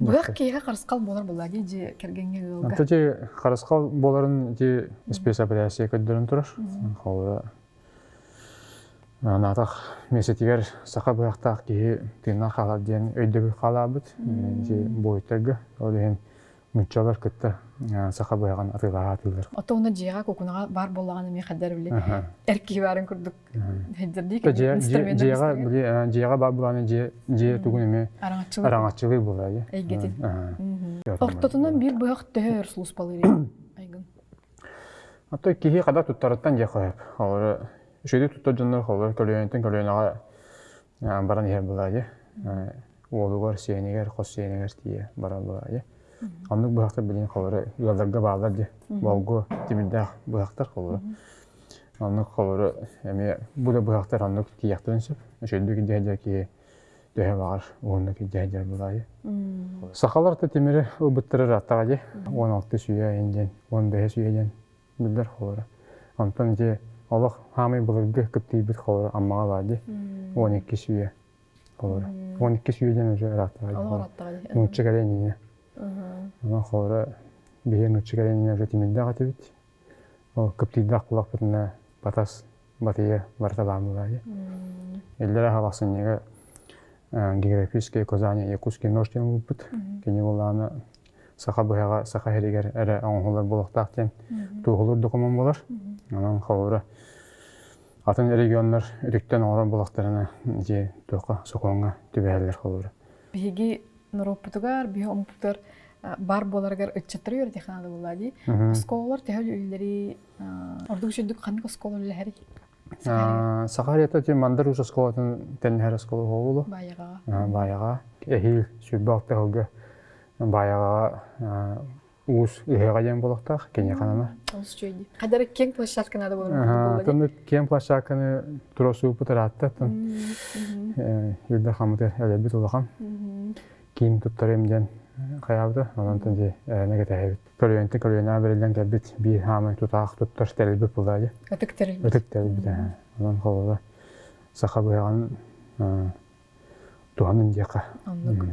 Быһах киһиэхэ харысхал буолар буолла дии дьиэ кэргэҥҥэ ыалга. Ити харысхал буоларын ити спецоперация көрдөрөн турар. Холобура Анаатах миэстэтигэр саха быһахтаах киһи тыыннаах хаалар диэн өйдөбүл хаалаабыт ити буойуттарга. Ол иһин нууччалар кытта саха быһаҕын атыылаһаатылар. Ото уна дьиэҕэ кукунаҕа баар буоллаҕына эмиэ хайдар били эр киһи баарын курдук Дьиэҕэ били дьиэҕэ баар буолааны дьиэ дьиэ тугун эмиэ араҥаччылыыр буолаа дии. Эйгэтин. Ортотунан биир быһах төһө өр сулууспалыыр айгын? Ото киһи хада туттарыттан дьиэ хоһоп. Холобура үчүгэйдик туттар дьоннор холобура көлүөнэттэн көлүөнэҕэ баран иһэр буолаа дии. Уолугар, сиэнигэр, хос сиэнигэр тиийэ барар буолаа дии. Оннук быһахтар билигин холобура ыалларга бааллар дии. Болгу тимирдээх быһахтар холобура. Оннук холобура эмиэ бу да быһахтар оннук тиийэхтэрин сөп. Үчүгэйдик илдьэ киһи төһө баҕар уһуннук илдьэ сылдьар буолаайы. Сахалар да тимири ылбыттара ырааттаҕа дии. 16 сүйэ эйин диэн, 15 сүйэ диэн биллэр холобура. Онтон ити олох хаамай былыргы кыптыйбыт холобура Аммаҕа баар дии. 12 сүйэ холобура. 12 сүйэ диэн уже ырааттаҕа дии. Нуучча кэлэн иннинэ. Онон холобура биһиги нуучча кэлэн иннинэ уже тимирдээх этибит. Ол кыптыйдаах буоллахпытына батас батыйа барыта баар буолаайы. Иллэрэ ахсынньыга географическое указание Якутский нож диэн булбут. Кини буоллаҕына саха быһаҕа саха сиригэр эрэ оҥоһуллар буолуохтаах диэн туоһулуур докумуон буолар. Онон холобура атын регионнар үтүктэн оҥорон буоллахтарына ити туохха сокуоҥҥа түбэһэллэр холобура. Биһиги норуоппутугар, биһи омукпутугар бар буоларыгар ыччаттары үөрэтиэх наада буолла дии. Оскуолалар төһө үлэлэри ордук үчүгдүк ханнык оскуола үлэлэһэрий? Саха Рета ти Мандар Уус оскуолатын тэнниһэр оскуола буолу. Баайаҕаҕа. Баайаҕа. Эһиил 26 сылга Баайаҕаҕа уус ыһыаҕа диэн буолуохтаах киниэхэ ананар. Олус үчүгэй дии. Хайдары киэҥ площадка надо буолар. Тонну киэҥ площадканы туруорсууппут ыраатта. Юлда хамыты элбит улахан. Киин туттарым диэн хайаабыта. Онон дии эрэнэ кэтэһэбит. Көлүөнтэн көлүөнэҕэ бэриллэн кэлбит биир хаамай тутаах туттар тэрилбит буолла дии. Ытык тэрилбит. Ытык тэрилбит. Онон холобура саха быһаҕын туһанын диэххэ. Оннук.